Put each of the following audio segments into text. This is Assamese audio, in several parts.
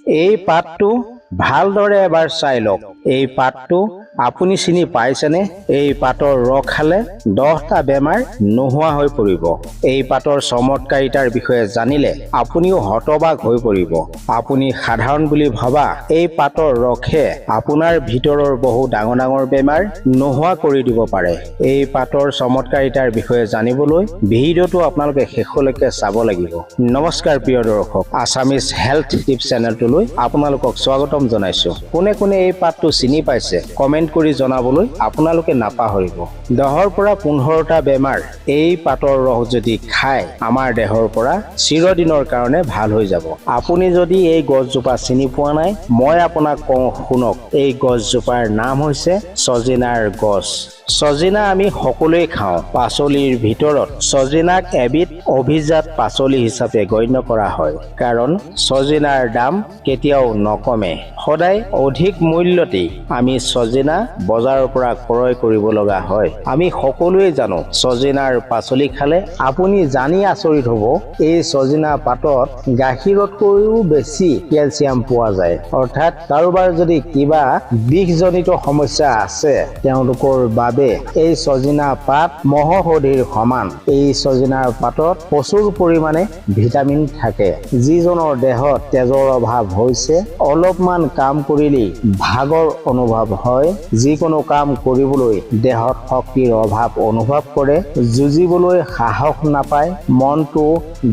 এই পাতটো ভালদৰে এবাৰ চাই লওক। এই পাতটো আপুনি চিনি পাইছেনে? এই পাতৰ ৰস খালে 10টা বেমাৰ নোহোৱা হৈ পৰিব। এই পাতৰ চমৎকাৰিতাৰ বিষয়ে জানিলে আপুনিও হতবাক হৈ পৰিব। আপুনি সাধাৰণ বুলি ভবা এই পাতৰ ৰসে আপোনাৰ ভিতৰৰ বহু ডাঙৰ ডাঙৰ বেমাৰ নোহোৱা কৰি দিব পাৰে। এই পাতৰ চমৎকাৰিতাৰ বিষয়ে জানিবলৈ ভিডিঅ'টো আপোনালোকে শেষলৈকে চাব লাগিব। নমস্কাৰ প্ৰিয় দৰ্শক, আছামিজ হেল্থ টিপছ চেনেলটোলৈ আপোনালোকক স্বাগতম জনাইছো। কোনে কোনে এই পাতটো চিনি পাইছে, কমেণ্ট কৰি জনাবলৈ আপোনালোকে নাপাহৰিব। 10ৰ পৰা 15টা বেমাৰ এই পাতৰ ৰস যদি খায়, আমাৰ দেহৰ পৰা চিৰদিনৰ কাৰণে ভাল হৈ যাব। আপুনি যদি এই গছজোপা চিনি পোৱা নাই, মই আপোনাক কওঁ শুনক। এই গছজোপাৰ নাম হৈছে ছজিনাৰ গছ। ছজিনা আমি সকলোৱে খাওঁ। পাচলিৰ ভিতৰত ছজিনাক এবিধ অভিজাত পাচলি হিচাপে গণ্য কৰা হয়, কাৰণ ছজিনাৰ দাম কেতিয়াও নকমে। সদায় অধিক মূল্যতেই আমি ছজিনা বজাৰৰ পৰা ক্ৰয় কৰিব লগা হয়। আমি সকলোৱে জানো ছজিনাৰ পাচলি খালে আপুনি জানি আচৰিত হ'ব, এই ছজিনা পাতত গাখীৰতকৈও বেছি কেলছিয়াম পোৱা যায়। অৰ্থাৎ কাৰোবাৰ যদি কিবা বিষজনিত সমস্যা আছে, তেওঁলোকৰ বাবে এই ছজিনা পাত মহৌষধিৰ সমান। এই ছজিনাৰ পাতত প্ৰচুৰ পৰিমাণে ভিটামিন থাকে। যিজনৰ দেহত তেজৰ অভাৱ হৈছে, অলপমান কাম কৰিলেই ভাগৰ অনুভৱ হয়, যিকোনো কাম কৰিবলৈ দেহত শক্তিৰ অভাৱ অনুভৱ কৰে, যুঁজিবলৈ সাহস নাপায়, মনটো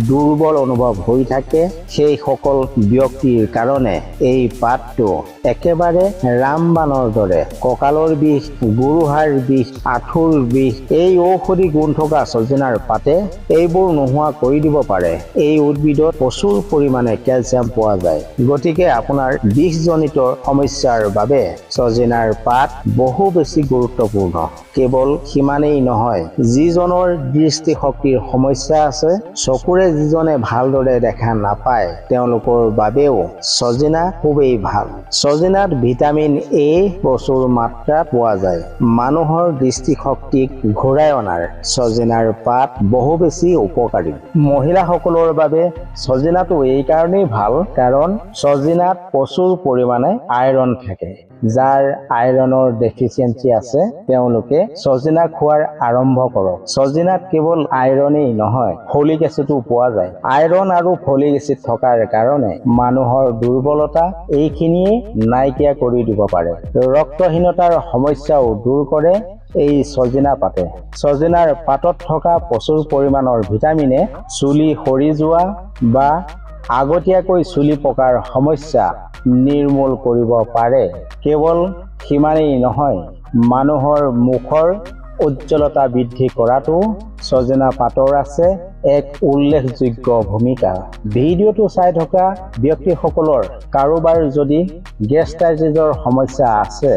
দুৰ্বল অনুভৱ হৈ থাকে, সেইসকল ব্যক্তিৰ কাৰণে এই পাতটো একেবাৰে ৰামবাণৰ দৰে। কঁকালৰ বিষ, গোৰোহাৰ বিষ, আঁঠুৰ বিষ, এই ঔষধি গুণ থকা ছজিনাৰ পাতে এইবোৰ নোহোৱা কৰি দিব পাৰে। এই উদ্ভিদত প্ৰচুৰ পৰিমাণে কেলছিয়াম পোৱা যায়। গতিকে আপোনাৰ বিষজনিত সমস্যাৰ বাবে ছজিনাৰ পাত বহু বেছি গুৰুত্বপূৰ্ণ। কেৱল সিমানেই নহয়, যিজনৰ দৃষ্টিশক্তিৰ সমস্যা আছে, চকুৰে যিজনে ভালদৰে দেখা নাপায়, তেওঁলোকৰ বাবেও ছজিনা খুবেই ভাল। ছজিনাত ভিটামিন এ প্ৰচুৰ মাত্ৰাত পোৱা যায়। মানুহৰ দৃষ্টিশক্তিক ঘূৰাই অনাৰ ছজিনাৰ পাত বহু বেছি উপকাৰী। মহিলাসকলৰ বাবে ছজিনাটো এইকাৰণেই ভাল, কাৰণ ছজিনাত প্ৰচুৰ পৰিমাণে আইৰণ থাকে। যাৰ আইৰণৰ ডেফিচিয়েঞ্চি আছে, তেওঁলোকে ছজিনা খোৱাৰ আৰম্ভ কৰক। ছজিনাত কেৱল আইৰণেই নহয়, ফলিক এচিডো পোৱা যায়। আইৰণ আৰু ফলিক এচিড থকাৰ কাৰণে মানুহৰ দুৰ্বলতা এইখিনিয়ে নাইকিয়া কৰি দিব পাৰে। ৰক্তহীনতাৰ সমস্যাও দূৰ কৰে এই ছজিনা পাতে। ছজিনাৰ পাতত থকা প্ৰচুৰ পৰিমাণৰ ভিটামিনে চুলি সৰি যোৱা বা আগতীয়াকৈ চুলি পকাৰ সমস্যা নিৰ্মূল কৰিব পাৰে। কেৱল সিমানেই নহয়, মানুহৰ মুখৰ উজ্জ্বলতা বৃদ্ধি কৰাতো ছজিনা পাতৰ আছে এক উল্লেখযোগ্য ভূমিকা। ভিডিঅ'টো চাই থকা ব্যক্তিসকলৰ কাৰোবাৰ যদি গেষ্ট্ৰাইটিছৰ সমস্যা আছে,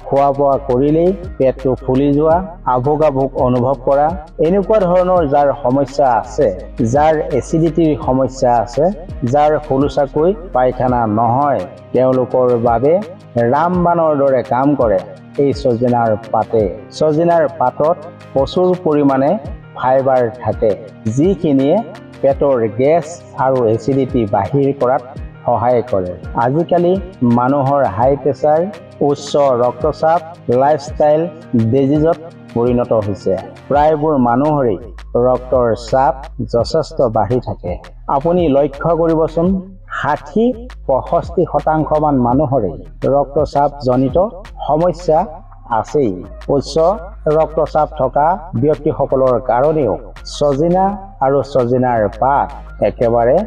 খোৱা বোৱা কৰিলেই পেটটো ফুলি যোৱা, আভোক আভোক অনুভৱ কৰা, এনেকুৱা ধৰণৰ যাৰ সমস্যা আছে, যাৰ এচিডিটিৰ সমস্যা আছে, যাৰ খোলোচাকৈ পায়খানা নহয়, তেওঁলোকৰ বাবে ৰামবাণৰ দৰে কাম কৰে এই ছজিনাৰ পাতে। ছজিনাৰ পাতত প্ৰচুৰ পৰিমাণে ফাইবাৰ থাকে, যিখিনিয়ে পেটৰ গেছ আৰু এচিডিটি বাহিৰ কৰাত সহায় কৰে। আজিকালি মানুহৰ হাই প্ৰেছাৰ, উচ্চ ৰক্তচাপ লাইফষ্টাইল ডিজিজত পৰিণত হৈছে। প্ৰায়বোৰ মানুহৰেই ৰক্তৰ চাপ যথেষ্ট বাঢ়ি থাকে। আপুনি লক্ষ্য কৰিবচোন, 60-65 শতাংশমান মানুহৰেই ৰক্তচাপজনিত সমস্যা আছেই। উচ্চ ৰক্তচাপ থকা ব্যক্তিসকলৰ কাৰণেও ছজিনা আৰু ছজিনাৰ পাত একেবাৰে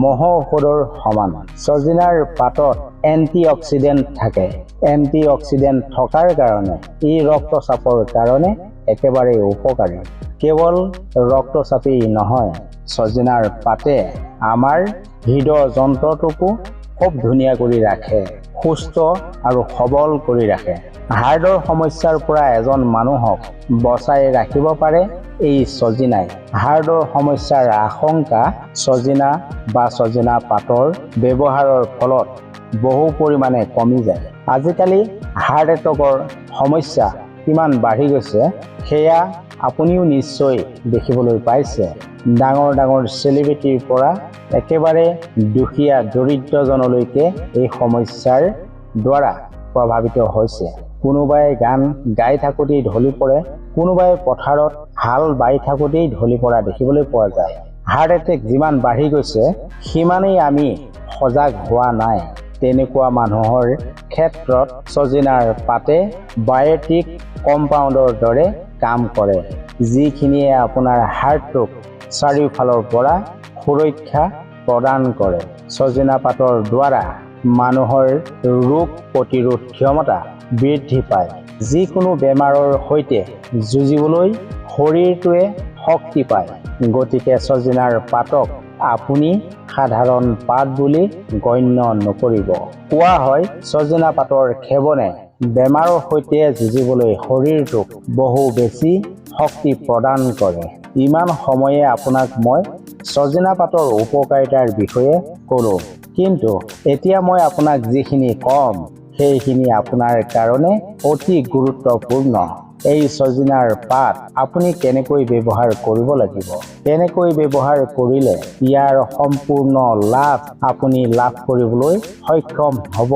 মহৌষধৰ সমান। ছজিনাৰ পাতত এণ্টি অক্সিডেণ্ট থাকে। এণ্টি অক্সিডেণ্ট থকাৰ কাৰণে ই ৰক্তচাপৰ কাৰণে একেবাৰে উপকাৰী। কেৱল ৰক্তচাপেই নহয়, ছজিনাৰ পাতে আমাৰ হৃদযন্ত্ৰটোকো খুব ধুনীয়া কৰি ৰাখে, সুস্থ আৰু সবল কৰি ৰাখে। হাৰ্টৰ সমস্যাৰ পৰা এজন মানুহক বচাই ৰাখিব পাৰে এই ছজিনাই। হাৰ্টৰ সমস্যাৰ আশংকা ছজিনা বা ছজিনা পাতৰ ব্যৱহাৰৰ ফলত বহু পৰিমাণে কমি যায়। আজিকালি হাৰ্ট এটেকৰ সমস্যা কিমান বাঢ়ি গৈছে, সেয়া আপুনিও নিশ্চয় দেখিবলৈ পাইছে। ডাঙৰ ডাঙৰ চেলিব্ৰিটিৰ পৰা একেবাৰে দুখীয়া দৰিদ্ৰজনলৈকে এই সমস্যাৰ দ্বাৰা প্ৰভাৱিত হৈছে। কোনোবাই গান গাই থাকোঁতেই ঢলি পৰে, কোনোবাই পথাৰত হাল বাই থাকোঁতেই ঢলি পৰা দেখিবলৈ পোৱা যায়। হাৰ্ট এটেক যিমান বাঢ়ি গৈছে, সিমানেই আমি সজাগ হোৱা নাই। তেনেকুৱা মানুহৰ ক্ষেত্ৰত ছজিনাৰ পাতে বায়'টিক কম্পাউণ্ডৰ দৰে কাম কৰে, যিখিনিয়ে আপোনাৰ হাৰ্টটোক চাৰিওফালৰ পৰা সুৰক্ষা প্ৰদান কৰে। ছজিনা পাতৰ দ্বাৰা মানুহৰ ৰোগ প্ৰতিৰোধ ক্ষমতা বৃদ্ধি পায়। যিকোনো বেমাৰৰ সৈতে যুঁজিবলৈ শৰীৰটোৱে শক্তি পায়। গতিকে ছজিনাৰ পাতক আপুনি সাধাৰণ পাত বুলি গণ্য নকৰিব। কোৱা হয়, ছজিনা পাতৰ সেৱনে বেমাৰৰ সৈতে যুঁজিবলৈ শৰীৰটোক বহু বেছি শক্তি প্ৰদান কৰে। ইমান সময়ে আপোনাক মই ছজিনা পাতৰ উপকাৰিতাৰ বিষয়ে ক'লোঁ, কিন্তু এতিয়া মই আপোনাক যিখিনি ক'ম, সেইখিনি আপোনাৰ কাৰণে অতি গুৰুত্বপূৰ্ণ। এই ছজিনাৰ পাত আপুনি কেনেকৈ ব্যৱহাৰ কৰিব লাগিব, কেনেকৈ ব্যৱহাৰ কৰিলে ইয়াৰ সম্পূৰ্ণ লাভ আপুনি লাভ কৰিবলৈ সক্ষম হ'ব,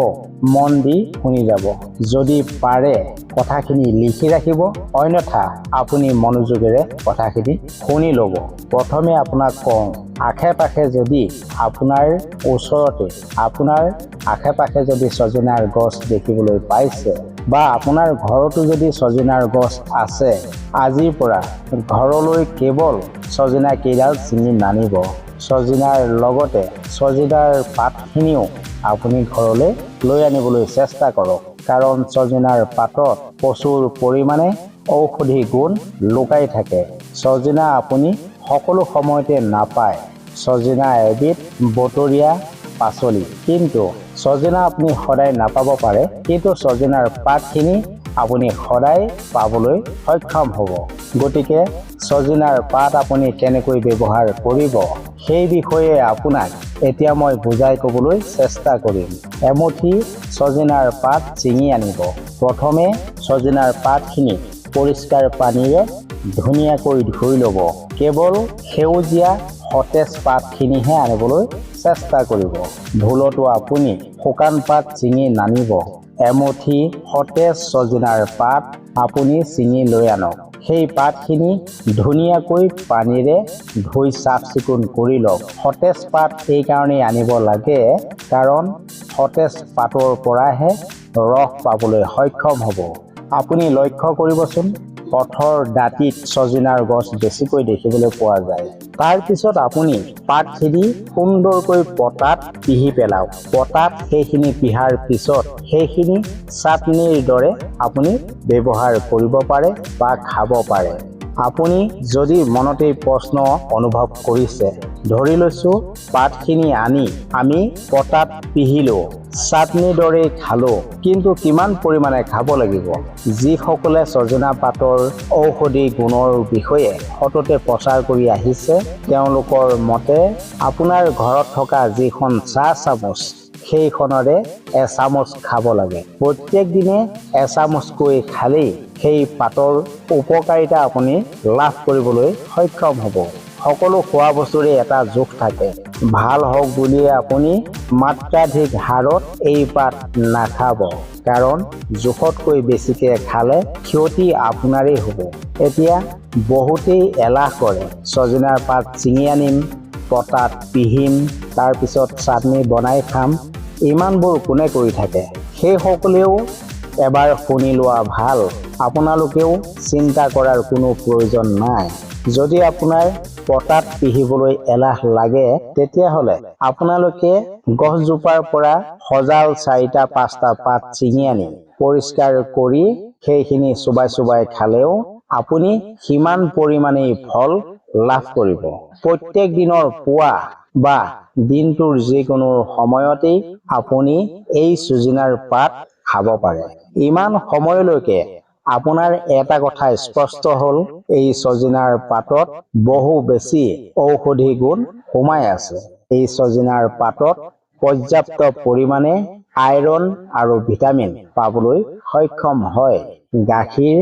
মন দি শুনি যাব। যদি পাৰে কথাখিনি লিখি ৰাখিব, অন্যথা আপুনি মনোযোগেৰে কথাখিনি শুনি ল'ব। প্ৰথমে আপোনাক কওঁ, আশে পাশে যদি আপোনাৰ ওচৰতে, আপোনাৰ আশে পাশে যদি ছজিনাৰ গছ দেখিবলৈ পাইছে বা আপোনাৰ ঘৰতো যদি ছজিনাৰ গছ আছে, আজিৰ পৰা ঘৰলৈ কেৱল ছজিনা কেইডাল ছিঙি নানিব, ছজিনাৰ লগতে ছজিনাৰ পাতখিনিও আপুনি ঘৰলৈ লৈ আনিবলৈ চেষ্টা কৰক। কাৰণ ছজিনাৰ পাতত প্ৰচুৰ পৰিমাণে ঔষধি গুণ লুকাই থাকে। ছজিনা আপুনি সকলো সময়তে নাপায়। ছজিনা এবিধ বতৰীয়া পাচলি, কিন্তু ছজিনা আপুনি সদায় নাপাব পাৰে, কিন্তু ছজিনাৰ পাতখিনি আপুনি সদায় পাবলৈ সক্ষম হ'ব। গতিকে ছজিনাৰ পাত আপুনি কেনেকৈ ব্যৱহাৰ কৰিব, সেই বিষয়ে আপোনাক এতিয়া মই বুজাই ক'বলৈ চেষ্টা কৰিম। এমুঠি ছজিনাৰ পাত ছিঙি আনিব। প্ৰথমে ছজিনাৰ পাতখিনি পৰিষ্কাৰ পানীৰে ধুনীয়াকৈ ধুই ল'ব। কেৱল সেউজীয়া সতেজ পাতখিনিহে আনিবলৈ চেষ্টা কৰিব। ভুলতো আপুনি শুকান পাত ছিঙি নানিব। এমুঠি সতেজ ছজিনাৰ পাত আপুনি ছিঙি লৈ আনক। সেই পাতখিনি ধুনীয়াকৈ পানীৰে ধুই চাফ চিকুণ কৰি লওক। সতেজ পাত এইকাৰণেই আনিব লাগে, কাৰণ সতেজ পাতৰ পৰাহে ৰস পাবলৈ সক্ষম হ'ব। আপুনি লক্ষ্য কৰিবচোন, পথৰ দাঁতিত ছজিনাৰ গছ বেছিকৈ দেখিবলৈ পোৱা যায়। তাৰপিছত আপুনি পাতখিনি সুন্দৰকৈ পটাত পিহি পেলাওক। পটাত সেইখিনি পিহাৰ পিছত সেইখিনি চাটনিৰ দৰে আপুনি ব্যৱহাৰ কৰিব পাৰে বা খাব পাৰে। আপুনি যদি মনতেই প্ৰশ্ন অনুভৱ কৰিছে, ধৰি লৈছোঁ পাতখিনি আনি আমি পটাত পিহিলোঁ, চাটনিৰ দৰেই খালোঁ, কিন্তু কিমান পৰিমাণে খাব লাগিব? যিসকলে ছজিনা পাতৰ ঔষধি গুণৰ বিষয়ে সততে প্ৰচাৰ কৰি আহিছে, তেওঁলোকৰ মতে আপোনাৰ ঘৰত থকা যিখন চাহ চামুচ, সেইখনৰে এচামুচ খাব লাগে। প্ৰত্যেক দিনে এচামুচকৈ খালেই সেই পাতৰ উপকাৰিতা আপুনি লাভ কৰিবলৈ সক্ষম হ'ব। সকলো খোৱা বস্তুৰে এটা জোখ থাকে। ভাল হওক বুলিয়ে আপুনি মাত্ৰাধিক হাৰত এই পাত নাখাব, কাৰণ জোখতকৈ বেছিকৈ খালে ক্ষতি আপোনাৰেই হ'ব। এতিয়া বহুতেই এলাহ কৰে। ছজিনাৰ পাত ছিঙি আনিম, পটাত পিহিম, তাৰপিছত চাটনি বনাই খাম, ইমানবোৰ কোনে কৰি থাকে? সেইসকলেও এবাৰ শুনি লোৱা ভাল। আপোনালোকেও চিন্তা কৰাৰ কোনো প্ৰয়োজন নাই। যদি আপোনাৰ পটাত পিহিবলৈ এলাহ লাগে, তেতিয়াহ'লে আপোনালোকে গছজোপাৰ পৰা সজাল চাৰিটা পাঁচটা পাত ছিঙি আনি পৰিষ্কাৰ কৰি সেইখিনি চোবাই চোবাই খালেও আপুনি সিমান পৰিমাণেই ফল লাভ কৰিব। প্ৰত্যেক দিনৰ পুৱা বা দিনটোৰ যিকোনো সময়তেই আপুনি এই ছজিনাৰ পাত খাব পাৰে। ইমান সময়লৈকে আপোনাৰ এটা কথা স্পষ্ট হ'ল, এই ছজিনাৰ পাতত বহু বেছি ঔষধি গুণ সোমাই আছে। এই ছজিনাৰ পাতত পৰ্যাপ্ত পৰিমাণে আইৰণ আৰু ভিটামিন পাবলৈ সক্ষম হয়। গাখীৰ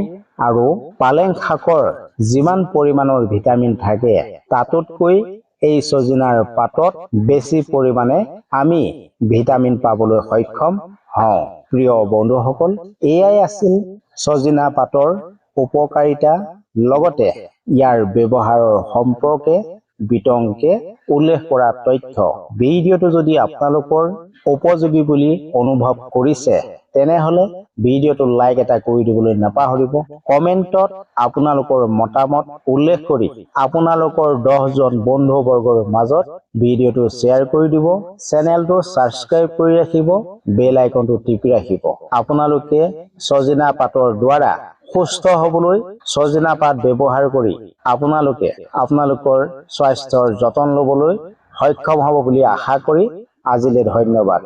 আৰু পালেং শাকৰ যিমান পৰিমাণৰ ভিটামিন থাকে, তাতোতকৈ এই ছজিনাৰ পাতত বেছি পৰিমাণে আমি ভিটামিন পাবলৈ সক্ষম হওঁ। প্ৰিয় বন্ধুসকল, এয়াই আছিল ছজিনা পাতৰ উপকাৰিতা, লগতে ইয়াৰ ব্যৱহাৰৰ সম্পৰ্কে বিতংকে উল্লেখ কৰা তথ্য। ভিডিঅ'টো যদি আপোনালোকৰ উপযোগী বুলি অনুভৱ কৰিছে, তেনেহ'লে ভিডিঅ'টো লাইক এটা কৰি দিবলৈ নাপাহৰিব। কমেণ্টত আপোনালোকৰ মতামত উল্লেখ কৰি আপোনালোকৰ 10জন বন্ধুবৰ্গৰ মাজত ভিডিঅ'টো শ্বেয়াৰ কৰি দিব। চেনেলটো ছাবস্ক্ৰাইব কৰি ৰাখিব, বেল আইকনটো টিপি ৰাখিব। আপোনালোকে ছজিনা পাতৰ দ্বাৰা সুস্থ হ'বলৈ ছজিনা পাত ব্যৱহাৰ কৰি আপোনালোকে আপোনালোকৰ স্বাস্থ্যৰ যতন ল'বলৈ সক্ষম হ'ব বুলি আশা কৰি আজিলৈ ধন্যবাদ।